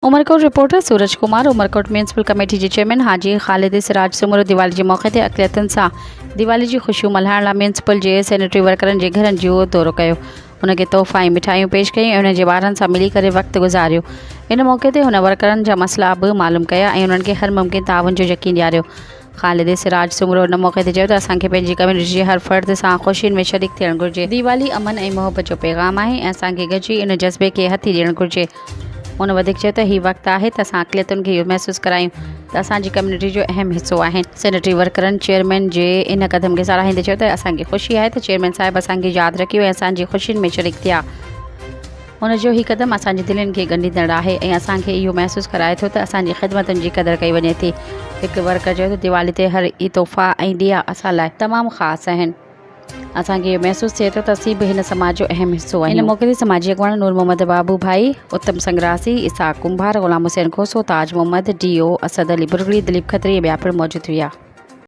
Umerkot, reporter, Suraj Kumar, Umerkot municipal committee جي chairman حاجي خالد سراج سومرو ديوالي جي موقعي تي اقليتن سان ديوالي جي خوشيون ملهائڻ لاء ميونسپل جي سينيٽري ورڪرن جي گهرن جو دورو ڪيو ان کي تحفا ۽ مٺايون پيش ڪيون ۽ انهن جي ٻارن سان ملي ڪري وقت گذاريو ان موقعي تي هن ورڪرن جا مسئلا به معلوم ڪيا ۽ انهن کي هر ممڪن تعاون جو يقين ڏياريو خالد سراج سومرو ان موقعي تي چيو ته اسان کي پنهنجي ڪميونٽي جي هر فرد سان خوشين ۾ شريڪ ٿيڻ گهرجي. ديوالي امن ۽ محبت جو پيغام آهي ۽ اسان کي گڏجي ان جذبي کي هٿي ڏيڻ گهرجي. هن وڌيڪ چيو ته هي وقت آهي ته اسان اقليتن کي اهو محسوس ڪرايون ته اسان جي ڪميونٽي جو اهم حصو آهن. سينيٽري ورڪرن چيئرمين جي ان قدم کي ساراهيندي چيو ته اسان کي خوشي آهي ته چيئرمين صاحب اسان کي ياد رکيو ۽ اسان جي خوشين ۾ شريڪ ٿيا. هن جو هي قدم اسان جي دلين کي ڳنڍيندڙ آهي ۽ اسان کي اهو محسوس ڪرائي ٿو ته اسان جي خدمتن جي قدر ڪئي وڃي ٿي. هڪ ورڪر چيو ته ديوالي تي هر ئي تحفا ۽ ڏيئا اسان لاء تمام خاص آهن. اسان کي اهو محسوس ٿئي ٿو ته اسين به هن سماج جو اهم حصو آهيون. ان موقعي تي سماجي اڳواڻ نور محمد بابو ڀائي، اتم سنگراسي، اسحاق ڪنڀار، غلام حسين کوسو، تاج محمد، ڊي او، اسد علي برگڙي، دليپ کتري ۽ ٻيا پڻ موجود هيا.